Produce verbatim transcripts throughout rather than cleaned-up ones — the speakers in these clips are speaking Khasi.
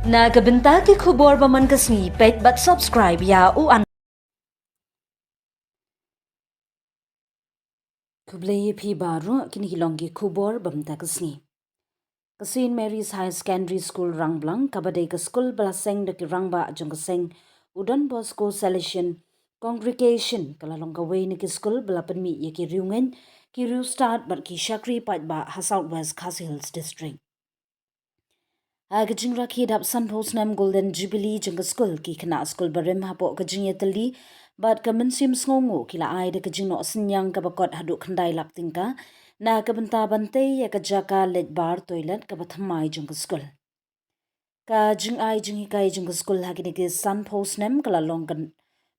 Na ka bynta ki khubor ba man ka sngi, peit bad subscribe ïa u an. Khublei ïa phi baroh, kine ki long ki khubor ba mynta ka sngi. Ka Saint Mary's Higher Secondary School Rangblang, kaba dei ka skul ba la seng da ki rangbah jong ka seng u Don Bosco Salesian Congregation, ka la long kawei na ki skul ba la pynmih ïa ki riewngeit, ki riewstad bad ki shakri paidbah ha South West Khasi Hills District. Ha ka jingrakhe dap sanphew snem Golden Jubilee jong ka skul, ki khynnah skul barim hapoh ka jingïatylli bad ka mynsiem sngewnguh ki la ai da ka jingnoh synñiang kaba kot haduh khyndai lak tyngka na ka bynta ban tei ïa ka jaka leit bar toilet kaba thymmai jong ka skul. Ka jingai jinghikai jong ka skul ha kine ki sanphew snem ka la long ka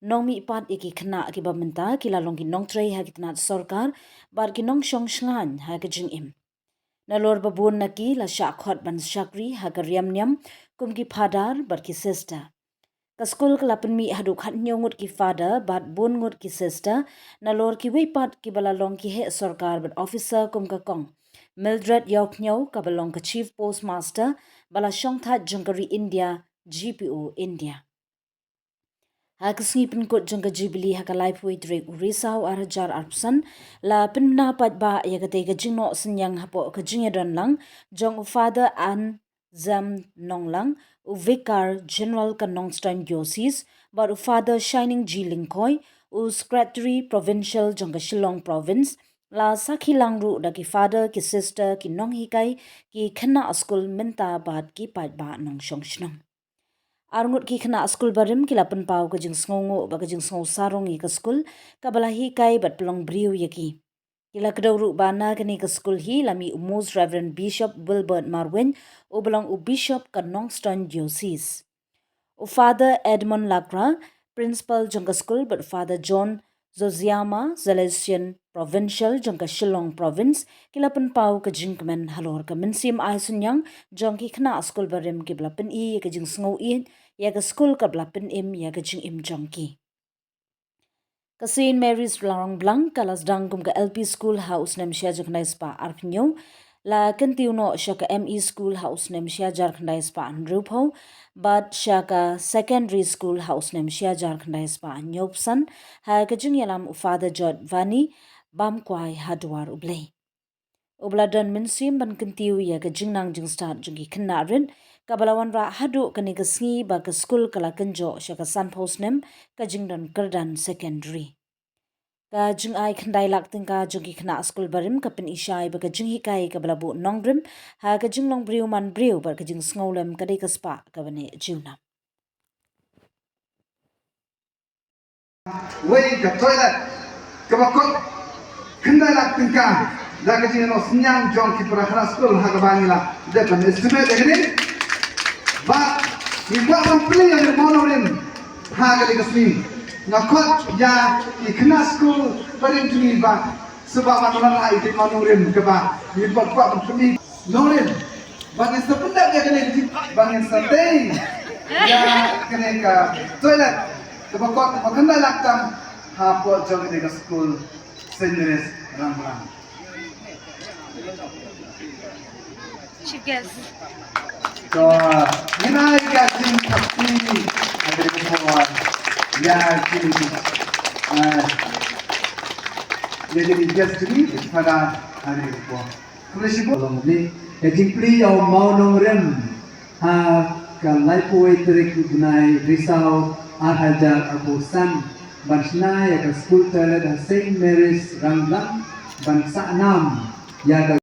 nongmihpat ïa ki khynnah kiba mynta ki la long ki nongtrei ha ki tnat sorkar bad ki nongshong shngaiñ ha ka jingim. Nalor ba bun na ki la shah khot ban shakri ha ka riam niam kum ki phadar bad ki sister. Ka skul ka la pynmih haduh khathynñiew ngut ki phadar bad bun ngut ki sister, nalor kiwei pat kiba la long ki heh sorkar bad officer kum ka Kong Mildred Ïawkhñiaw, kaba long ka Chief Postmaster ba la shongthait jong ka ri India, G P O India. Ha ka sngi pynkut jong ka Jubilee ha ka laiphew tarik u Risaw ar hajar arphew san, la pynbna paidbah ïa katei ka jingnoh synñiang hapoh ka jingïadon lang jong u Father Anselm Nonglang, u Vicar General ka Nongstoiñ Diocese, bad u Father Shining G Lyngkhoi, u Secretary Provincial jong ka Shillong Province, la sakhi lang ruh da ki phadar, ki sister, ki nonghikai, ki khynnah skul mynta bad ki paidbah nongshong shnong. Arngut ki khynnah skul barim ki la pynpaw ka jingsngewnguh bad ka jingsngew sarong ïa ka skul, kaba la hikai bad pynlong briew ïa ki. Ki la kdew ruh ba na kane ka skul hi la mih u Most Reverend Bishop Wilbert Marwein, uba long u Bishop ka Nongstoiñ Diocese. U Father Edmund Lakra, Principal jong ka skul, bad Father John Zosiama, Salesian Provincial jong ka Shillong Province, ki la pynpaw ka jingkmen halor ka mynsiem ai synñiang jong ki khynnah skul barim kiba la pyni ïa ka jingsngew ïeit ïa ka skul kaba la pynim ïa ka jingim jong ki. Ka Saint Mary's Rangblang ka la sdang kum ka L P school ha u snem shi hajar khyndai spah arphew hynñiew, la kyntiew noh sha ka M E school ha u snem shi hajar khyndai spah hynriewphew, bad sha ka secondary school ha u snem shi hajar khyndai spah hynñiewphew san, ha ka jingïalam u Father George Vani, bam kwai ha Dwar U Blei. Uba la don mynsiem ban kyntiew ïa ka jingnang jingstad jong ki khynnah rit, kaba la wanrah haduh kane ka sngi ba ka skul ka la kynjoh sha ka sanphew snem ka jingdon kyrdan secondary. Ka jingai khyndai lak tyngka jong ki khynnah skul barim ka pyni shai ba ka jinghikai kaba la buh nongrim ha ka jinglong briew man briew bad ka jingsngewlem ka dei ka spah kaba neh junom. Wei ka toilet kaba kot khyndai lak tyngka da ka jingnoh synñiang jong ki para khynnah skul ha kaba ngi la dep ban estimate ïa kane. Bad ngi kwah ban plie ïa u mawnongrim ha kane ka sngi. Nga khot ïa ki khynnah skul barim jong ngi ba shu ban wanrah ïa ki mawnongrim kaba ngi kwah ban plie nongrim. Ba ngin sa pyndep ïa kane ka jing, ba ngin sa tei ïa kane ka toilet kaba kot kaba khyndai lak tam hapoh jong kane ka skul Saint Mary's Rangblang. Chief guest. To ngin ai ka jingkyrpad ha kane ka por ïa ki, eh, ïa ki guest jong ngi, Father, ha kane ka por. Khublei shibun. Long ni ka jingplie ïa u mawnongrim ha ka laiphew wei tarik u bnai Risaw ar hajar arphew san ban shna ïa ka skul toilet ha Saint Mary's Rangblang ban sah nam ïa ka